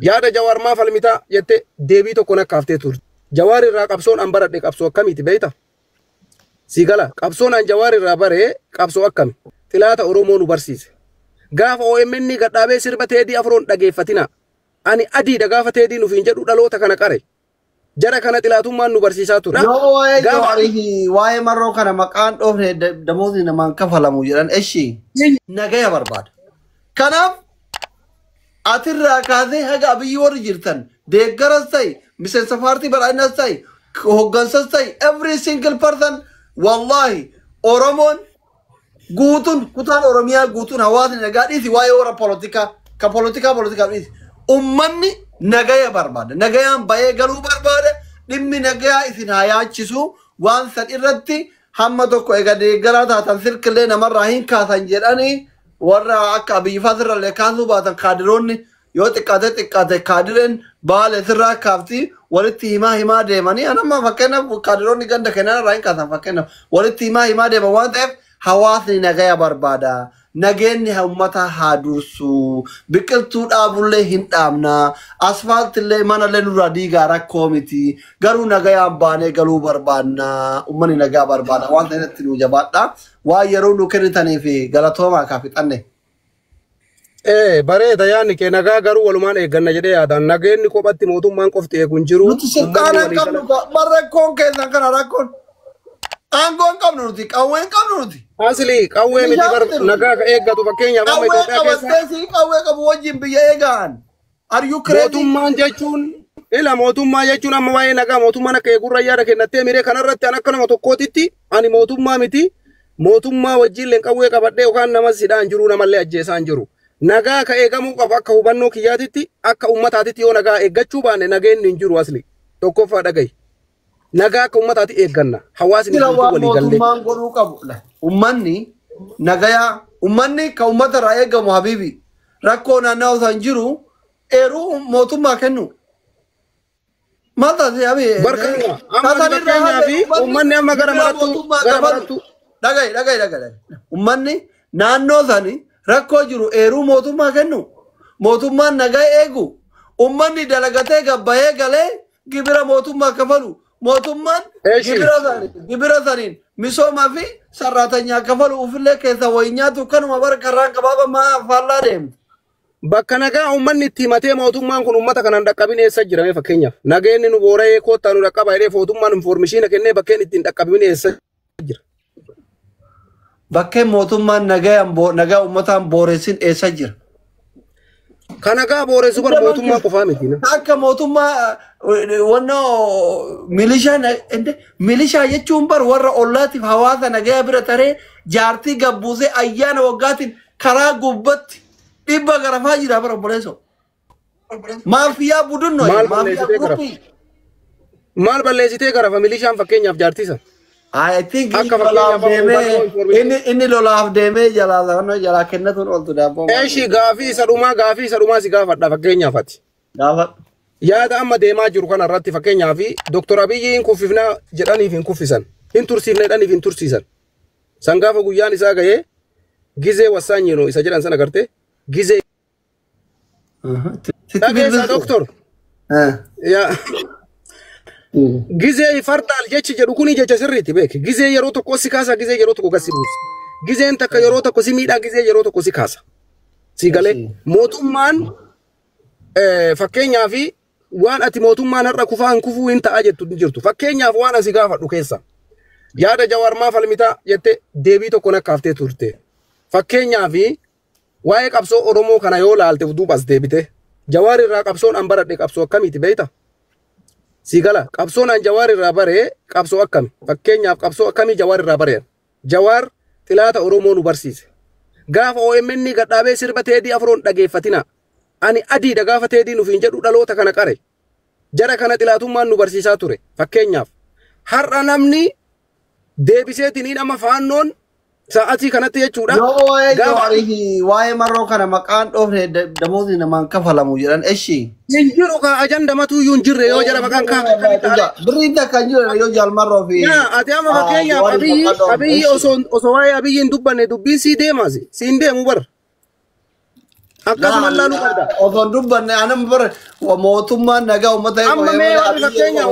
Yaada Jawaar maa falmitaa jettee deebii tokko nakkaaftee turte. Jawaar irraa qabsoon an baradhe qabsoo akkamiiti beekta? Si gala, qabsoon an Jawaar irraa baree qabsoo akkami? Xilaata Oromoo nu barsiise. Gaafa OMN gadhaabee sirba Teedii Afroon dhageeffatina. Ani adiidha gaafa Teediin ufiin jedhu dhaloota kana qare. Jara kana xilaatummaan nu barsiisaa ture. Yoo waa'ee Gaafa Jawaarii fi waa'ee Marroo kana maqaan dhoofne damootni namaan kafalamu jedhan eshi nagaya barbaada. Kanaaf atirraa kaasee haga Abiyyi warri jirtan deeggaras ta'i, miseensa paartii badhaadhinas ta'i, hoggansas ta'i, every single person, wallahi Oromoon guutuun, kutaan Oromiyaa guutuun, hawaasni nagaa dhiisi, waa'ee warra polotikaa ka polotikaa polotikaa dhiisi, ummanni nagaya barbaada, nagayaan bahee galuu barbaada. Dhimmi nagayaa isin haa yaachisu. Waan san irratti hamma tokko egaa deeggaraa taatan silkillee namarraa hin kaasan jedhanii warra akka Abiyyi fa'aa sirrallee kaasuu baatan, kaadiroonni yoo xiqqaate xiqqaate kaadireen Baale sirraa kaafti. Walitti himaa himaa deemanii, anamma fakkeenyaaf kaadiroonni ganda kennaa irraa hin kaasan, fakkeenyaaf walitti himaa himaa deeman waan ta'eef hawaasni nagaya barbaada. Nageenyi uummata haa dursu. Biqiltuu dhaabullee hin dhaabna. Asfaaltillee manallee nurraa diigaa, rakkoo miti. Garuu nagayaan baanee galuu barbaadna. Uummanni nagaa barbaada. Waan ta'eef nu jabaadha. Waan yeroo nu kennitanii fi galatoomaa kaa fixanne. Bareeda yaadni kee. Nagaa garuu walumaan eegganna jedhee yaadaan. Nageenyi kophatti mootummaan qofti eegu hin jiru. Nuti sulxaana hin qabnu, rakkoon keessan kana rakkoon. Aangoo hin qabnu nuti, qawwee hin qabnu nuti. Asli qawwee miti bar, nagaa ka eeggatu fakkeenyaaf amma Qawwee Itoophiyaa keessa qabattee si qawwee qabu wajjin biyya eegaan. Are you crazy? Mootummaan jechuun, ila, mootummaa jechuun amma waa'ee nagaa mootummaan akka eegurra yaada kennattee miree kanarratti an akka nama tokkootitti ani mootummaa miti, mootummaa wajjin qawwee qabadhee yookaan nama sidhaan jiru namallee ajjeesaan jiru. Nagaa ka eegamuu qabu akka hubannoo kiyyaatitti, akka ummataatitti, yoo nagaa eeggachuu baanne nageenni hin jiru. Asli tokkoffaa dhagahi. Nagaa akka ummataatti eegganna. Hawaasni Sila guutuu waan walii gallee. mootummaan godhuu qabu. Ummanni nagayaa, ummanni ka ummata irraa eegamu, habiibi. Rakkoo naannawaa san jiru eeruu mootummaa kennu. Maal taate habiibi? Barkana amma fakkeenyaa fi uummanni amma gara marattu gara marattu. Dhagahi, dhagahi, dhagahi. Ummanni naannoo sani rakkoo jiru eeruu mootummaa kennu. Mootummaan nagaa eegu. Ummanni dalagatee gabbayee galee gibira mootummaa kafalu. Mootummaan gibira saniin misoomaa fi sarraatanyaa kafalu, ufillee keessa wayii nyaatu, kanuma bara karraan gabaabaa maa faallaa deemtu. Bakka nagaa uummanni itti himatee mootummaan kun uummata kanaan dhaqqabin eessa jirame? Fakkeenyaaf nageenyi nu boora'ee koottaa nu dhaqqaba jedhee mootummaan information kennee bakkeen ittiin dhaqqabin eessa jira? Bakkeen mootummaan nagaa uummataan booressin eessa jira? Ka nagaa booressu bar mootummaa qofaa miti. Akka mootummaa wannoo milishaa, milishaa jechuun bar warra ollaatiif hawaasa nagaa bira taree jaartii gabbuusee ayyaana waggaatiin karaa gubbatti dhibba garafaa jira bara, obboleessoo. Maafiyaa budunnoo Maal maafiyaa balleessitee garafa? Gruppii. Maal balleessitee garafa milishaan fakkeenyaaf jaartisa? I think Akka inni lolaaf fakkeenyaaf amma deemee hubannoo information. Inni lolaaf deemee jalaa jalaa kennatuun ooltu daabboo. Eeshi, gaafii isa dhumaa si gaafadha fakkeenyaaf ati. Gaafa. Yaada amma deemaa jiru kana irratti fakkeenyaaf Dr. Abiyyi hin kuffifnaa jedhaniif hin kuffisan. Hin tursiifne jedhaniif hin tursiisan. San gaafa guyyaan isaa gahee gizee wassaanyino isa jedhan sana gartee gizee. Sitti Dhageessaa bilbiltu. doktor. Yaa. Gizee ይፈርዳል jechi jedhu kuni jecha sirriitti beeki. Gizee yeroo tokko si kaasa, gizee yeroo tokko gad si buusa. Gizeen takka yeroo tokko si miidhaa, gizee yeroo tokko si kaasa. Si galee mootummaan fakkeenyaaf waan ati mootummaan har'a kufaa hin kufuu hin ta'a jettu hin jirtu. Fakkeenyaaf waan asi gaafadhu keessa. Yaada Jawaar maa falmitaa jette deebii tokko nakkaaftee turte. Fakkeenyaaf waa'ee qabsoo Oromoo kana yoo laalte duubas deebite. Jawaar irraa qabsoon an baradhe qabsoo akkamiiti beekta? Si gala, qabsoon an Jawaar irraa baree qabsoo akkami? Fakkeenyaaf qabsoo akkamii Jawaar irraa baree? Jawaar xilaata Oromoo nu barsiise. Gaafa OMN gadhaabee sirba Teedii Afroon dhageeffatina. Ani adiidha gaafa Teediin ufiin jedhu dhaloota kana qare. Jara kana xilaatummaan nu barsiisaa ture. Fakkeenyaaf har'a namni deebiseetiniin amma faannoon sa'atii kanatti jechuudha. Yoo waa'ee Gaafa Jawaarii fi waa'ee Marroo kana maqaan dhoofne damootni namaan kafalamu jedhan eshi. Hin jiru ka ajandamatu iyyuu hin jirre yoo jara maqaan kaafne akkamitti ta'a? Birriin takka hin jiru yoo Jaal Marroo fi Yaa, ati amma fakkeenyaaf Jawaarii Abiyyi maqaan dhoofne Abiyyi eshi. osoo waa'ee Abiyyi hin dubbanne dubbiin sii deemaasi. Siin deemu bar. Akkasuma laaluu qabda. Osoo hin dubbanne anan bara mootummaan nagaa uummata Amma mee warri fakkeenya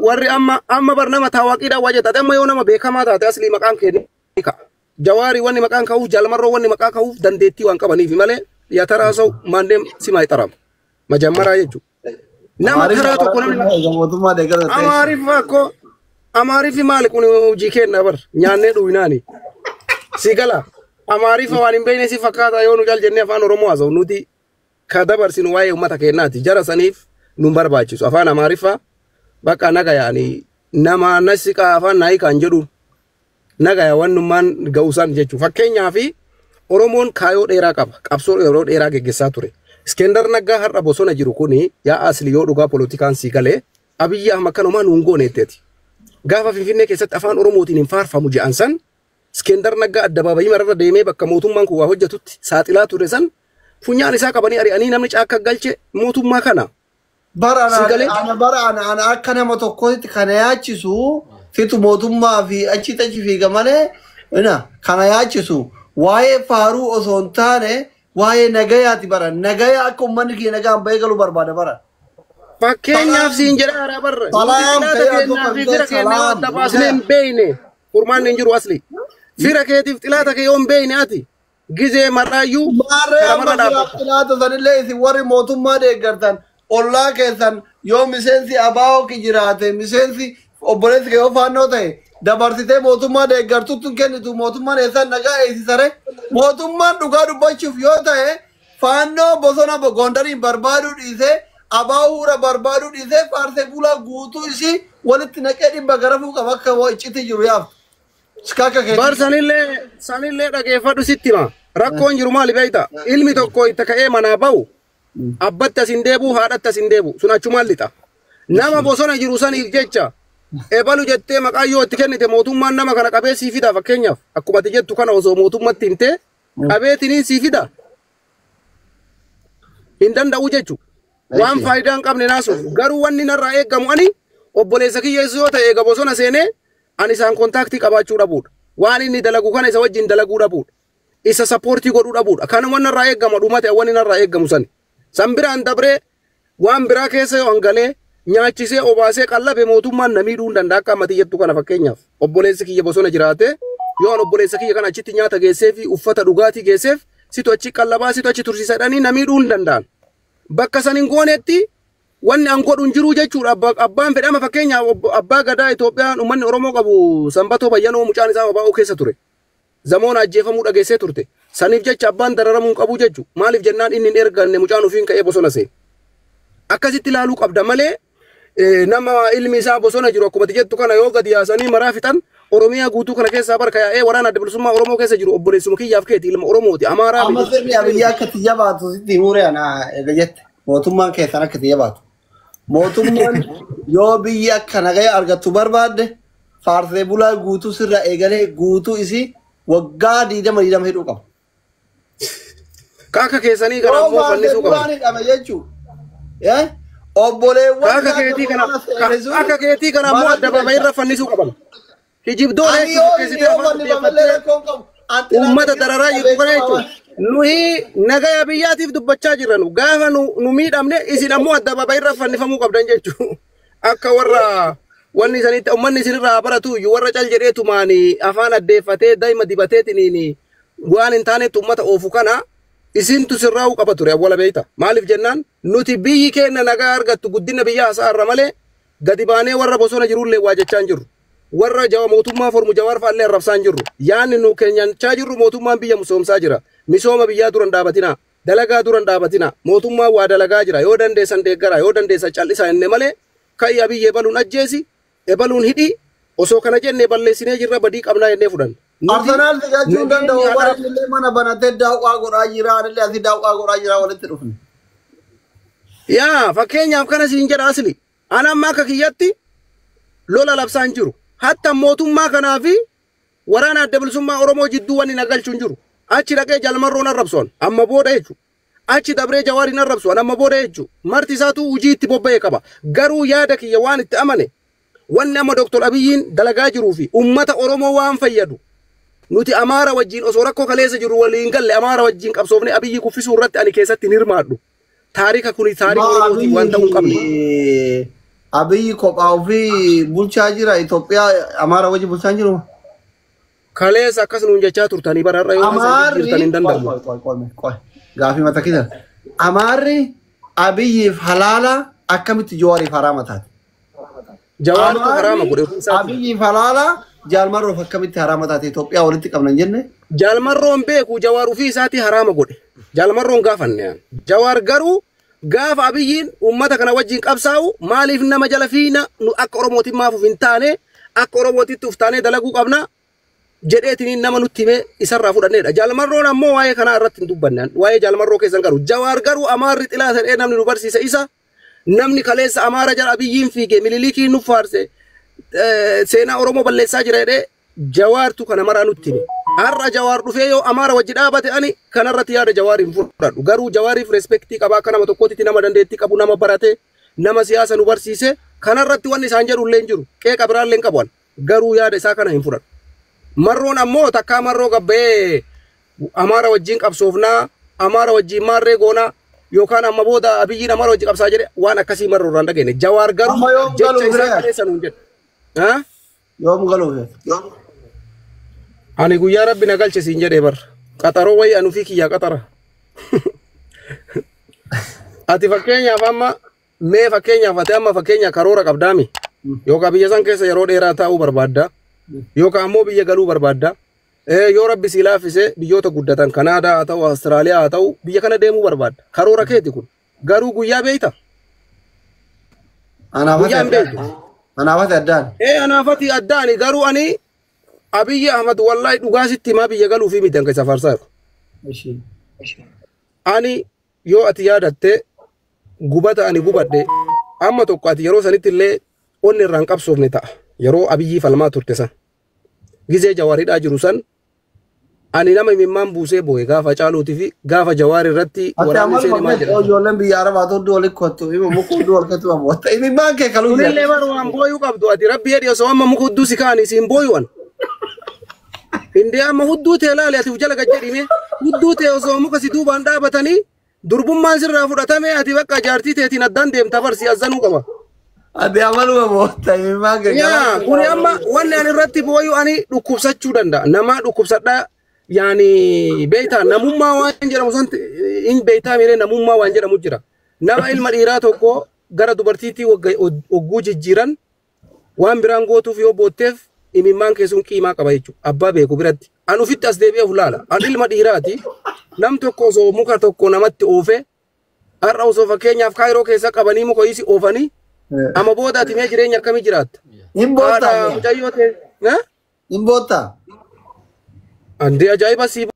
warri amma bar nama taawaqiidhaan waa jetta. Amma yoo nama beekamaa taate aslii maqaan kee ni ka'a. Jawaarii wanni maqaan ka'uuf, Jaalmarroo wanni maqaa ka'uuf dandeettii waan qabaniif malee yaa ሰው ማንም ስም አይጠራም። መጀመሪያ jechuudha. Nama taraa tokko namni Mootummaa deeggarsa ta'e. Amaariffa akkoo Amaariffi maali kun hojii kenna bar nyaannee dhuyinaani. Si gala Amaariffa waan hin beekne si fakkaata yoo nu cal jennee afaan Oromoo haasa'u nuti ka dabarsinu waa'ee uummata keenyaati. Jara saniif nu barbaachisu afaan Amaariffa bakka naga yaani nama nasiqa afaan naayii kan jedhu nagaya wannummaan ga'uusan jechuudha. Fakkeenyaaf Oromoon kaayoo dheeraa qaba. Qabsoo yeroo dheeraa geggeessaa ture. Iskendar Naggaa har'a bosona jiru kuni yaa asli yoo dhugaa polotikaan sii galee Abiyyi Ahmad kanumaa nuun goone jetteeti. Gaafa Finfinnee keessatti afaan Oromootiin hin faarfamu je'an san Iskendar Naggaa addabaabayii mararra deemee bakka mootummaan kun waa hojjetutti saaxilaa ture san funyaan isaa qabanii ari'anii namni caakka galche mootummaa kana. Bara Si galee? Ana bara ana akka nama tokkotti kana yaachisu situ mootummaa fi achi achi fiiga malee ina kana yaachisu waa'ee faaruu osoo hin taane waa'ee nagayaati. Bara nagaya akka uummanni keenya nagaan bahee galuu barbaada bara. Fakkeenyaaf siin jedha haaraa barra. Salaam Nuti ta'ee xilaata keenyaa fi fira keenya salaam. adda baasnee hin beekne. Furmaanni hin jiru asli. Fira keetiif xilaata kee yoo hin beekne ati gizee marraayyuu Maarree kara amma marra dhaabbata. xilaata sanillee isin warri mootummaa deeggartan ollaa keessan yoo miseensi abaa'oo ki jiraate, miseensi obboleessi kee yoo faannoo ta'e, dabarsitee mootummaa deeggartutti hin kennitu. Mootummaan eessaan nagaa eegsisare? Mootummaan dhugaa dubbachuuf yoo ta'e faannoo bosona Gondariin barbaaduu dhiisee, abaa'oo huura barbaaduu dhiisee, faarsee bulaa guutuu isii walitti naqee dhibba garafuu qaba akka icciti jiru yaaftu. Iskaaka keetii. Bar sanillee dhageeffadhu sitti hima. Rakkoon jiru maali beekta? Ilmi tokko itti ka'ee manaa bahu abbatti as hin deebi'u, haadhatti as hin deebi'u. Sun achumaan lixa. Nama bosona jiru saniif jecha ebalu jettee maqaa yoo itti kennite mootummaan nama kana qabee sii fida. Fakkeenyaaf akkuma ati jettu kana osoo mootummatti himtee qabeetiniin sii fida. Hin danda'u jechuudha. Waan faayidaa hin qabne naasuuf garuu wanni narraa eeggamu ani obboleessa kiyya yoo ta'e eega bosona seenee ani isaan contact qabaachuu dhabuudha. Waan inni dalagu kana isa wajjin dalaguu dhabuudha. Isa support godhuu dhabuudha. Kanuma narraa eeggama dhumate wanni narraa eeggamu sani. San biraan dabree waan biraa keessa yoo hangalee nyaachisee obaasee qallabe mootummaan na miidhuu hin danda'a akka ammati jettu kana. Fakkeenyaaf obboleessi kiyya bosona jiraate yoo an obboleessa kiyya kana achitti nyaata geessee fi uffata dhugaatii geesseef situ achi qallabaa situ achi tursiisa jedhanii na miidhuu hin danda'an. Bakka san hin goonetti wanni an godhu hin jiru jechuudha. Abbaan fedhama fakkeenyaaf abbaa gadaa Itoophiyaan uummanni Oromoo qabu Sanbatoo Bayyanoo mucaan isaa babaa'uu keessa ture. Zamoona ajjeefamuu dhageessee turte. Saniif jecha abbaan dararamuu hin qabu jechuudha. Maaliif jennaan inni hin erganne mucaan ofiin ka'ee bosona seene. Akkasitti ilaaluu qabda malee nama ilmi isaa bosona jiru akkuma ati jettu kana yoo gadi yaasanii maraa fixan Oromiyaa guutuu kana keessaa barka yaa'ee waraana adda bilisummaa Oromoo keessa jiru obboleessuma kiyyaaf keeti ilma Oromooti Amaaraa Amma miti. Sirni Abiyyi akka itti jabaatu sitti himure ana eega jette. Mootummaan keessan akka itti jabaatu. Mootummaan yoo biyyi akka nagaya argattu barbaadde faarsee bulaa guutuu sirra eegalee guutuu isii waggaa 20 20 hidhuu qaba. Kaaka keessanii kana Yoo ammoo faarsee fannisuu qaban. bulaan hidhame jechuun obboleewwan Kaaka keetii kana akka keetii kana ammoo adda babayii irra fannisuu qaban. Kijibdoon Ani hedduu yoo fakkeessitee yoo afaan fannifamallee dhufeeffattee rakkoon qabu. uummata dararaa jirtu kana jechuudha. Nuyi nagaya biyyaatiif dubbachaa jirra nu gaafa nu miidhamne isin ammoo adda babayii irra fannifamuu qabdan jechuudha. Akka warra wanni isanitti uummanni isinirraa baratu iyyuu warra cal jedheetumaan afaan addeeffatee daa'ima dibateetiniin waan hin taanetti uummata oofu kana isintu sirraa'uu qaba ture awwala beeyta. Maaliif jennaan nuti biyyi keenya nagaa argattu guddina biyya haasa'arra malee gadi baanee warra bosona jirullee waa jechaa hin jirru. Warra jawa mootummaa formu Jawaar fa'aallee arrabsaa hin jirru. Yaanni nu keenyanchaa jirru mootummaan biyya misoomsaa jira. Misooma biyyaa duran dhaabatina. Dalagaa duran dhaabatina. Mootummaan waa dalagaa jira. Yoo dandeessan deeggara, yoo dandeessan callisaa inni malee ka'ii Abiyyi ebaluun ajjeesi, ebaluun hidhi osoo kana jennee balleessinee jirra badii qabnaa jennee fudhanna. Nuti Arsenaal jechuu hin danda'u. nageenyi Bara haadha illee mana banatee daawwaa godhaa jira. Anillee asii daawwaa godhaa jira walitti dhufne. Yaa fakkeenyaaf kana siin jedha asli. Ana amma akka kiyyatti lola labsaa hin jiru. Hatta mootummaa kanaa fi waraana adda bilisummaa Oromoo jidduu wanni na galchu hin jiru. Achi dhaqee Jalmarroon arrabsuun amma booda jechuudha. Achi dabree Jawaariin arrabsuun amma booda jechuudha. Marti isaatu hojii itti bobba'e qaba. Garuu yaada kiyya waan itti amane wanni amma Dooktor Abiyyiin dalagaa jiruu fi uummata Oromoo waan fayyadu. Nuti Amaara wajjin osoo rakkoo kaleessa jiru waliin galle Amaara wajjin qabsoofne Abiyyi kuffisuu irratti ani keessatti hin hirmaadhu. Taarika kuni taarika Oromootiin waan ta'uu hin qabne. Abiyyi kophaa ofii bulchaa jira Itoophiyaa Amaara wajji bulchaa jiru. Kaleessa akkas nuun jechaa turtanii bara har'a yoo Amaarri jirtan hin danda'amu. Qoy qoy qoy qoy gaafii mata keessa. Amaarri Abiyyiif halaala akkamitti Jawaariif haraama taate? Jawaartu haraama godhe ofii isaatii. Abiyyiif halaala Jaalmarroof akkamitti haraama taate Itoophiyaa walitti qabna hin jenne? Jaalmarroon beeku Jawaar ofii isaatii haraama godhe. Jaalmarroon gaafanne. Jawaar garuu gaafa Abiyyiin uummata kana wajjin qabsaa'u maaliif nama jala fiina nu akka Oromootiin maaf of hin taane akka Oromootitti uf taanee dalaguu qabna jedheetiniin nama nutti himee isarraa fudhannedha. Jaalmarroon ammoo waa'ee kanaa irratti hin dubbanne. Waa'ee Jaalmarroo keessan garuu Jawaar garuu Amaarri xilaa ta'ee namni nu barsiise isa namni kaleessa Amaara jala Abiyyiin fiige Minilikiin nu faarse seenaa Oromoo balleessaa jira jedhee Jawaartu kana maraa nutti hime. Har'a Jawaar dhufee yoo Amaara wajji dhaabate ani kanarratti yaada Jawaar hin fudhadhu. Garuu Jawaariif respektii qabaa akka nama tokkootitti nama dandeettii qabu nama barate nama siyaasa nu barsiise kanarratti wanni isaan jedhu illee hin jiru. Qeeqa biraallee hin qabu ani. Garuu yaada isaa kana hin fudhadhu. Marroon ammoo takkaa marroo gabba'ee Amaara wajjin qabsoofnaa Amaara wajjin maarree goonaa yookaan amma booda Abiyyiin Amaara wajjin qabsaa jedhe waan akkasii marroo irraan dhageenye. Jawaar garuu Amma yoom jecha galuuf isaa ree? kaleessa nuun jedhe. Ha? Yoom galuuf? Ani guyyaa rabbi na galche siin jedhee bar. Qaxaroo wayii anu fi kiyyaa qaxara. Ati fakkeenyaaf amma mee fakkeenyaaf ati amma fakkeenya karoora qabdaami. Yookaan biyya san keessa yeroo dheeraa taa'uu barbaadda. Yookaan ammoo biyya galuu barbaadda. Yoo rabbi sii laaffise biyyoota guddatan Kanaadaa haa ta'u Awustiraaliyaa haa ta'u biyya kana deemuu barbaadda. Karoora keeti kun. Garuu guyyaa beeyta? Anaafati Guyyaa hin addaan. beektu. Anaafati addaan. Anaafati addaani garuu ani Abiyyi Ahmad wallahi dhugaa sitti himaa biyya galuu fi miti hanka isa faarsaa jiru. Ani yoo ati yaadatte gubata ani gubadhe amma tokko ati yeroo sanitti illee onni irraan qabsoofne ta'a. Yeroo Abiyyi falmaa turte san. Gizee Jawaaridhaa jiru san ani nama imimmaan buusee boo'e gaafa Caaluutii fi gaafa Jawaar irratti Ati waraanni amaluma seenee maal kee jedha. ijoolleen biyya Arabaa hudduu walitti kottu ima muka hudduu wal kottu amma imimmaan kee kaluu Kunillee jira. bara waan booyuu qabdu ati rabbi jedhi osoo amma muka hudduu si kaa'anii siin booyuwan. Indee amma hudduu tee laali ati uf jala gad jedhime hudduu tee osoo muka si duubaan dhaabatanii durbummaan sirraa fudhatame ati bakka jaartii teetiin addaan deemta barsi azzanuu qaba. Ati amaluma bootta imimmaan kee Yaa kuni amma wanni ani irratti booyu ani dhukkubsachuu danda'a. Nama dhukkubsadhaa yaani beektaa namummaa waan jedhamu san hin beektaa miree namummaa waan jedhamu jira. Nama ilma dhiiraa tokko gara dubartiitti wagguu jijjiiran waan biraan gootuuf yoo bootteef imimmaan keessuun qiimaa qaba jechuudha. Abbaa beeku biratti. An ofitti as deebi'ee of laala. An ilma dhiiraati. Nam tokko osoo muka tokko namatti oofe har'a osoo fakkeenyaaf kaayiroo keessa qabanii muka isi oofanii amma booda ati mee jireenya akkamii jiraatta? Hin boottaa Haadha mucayyoo ta'e. hin boottaa. Andee ajaa'iba sii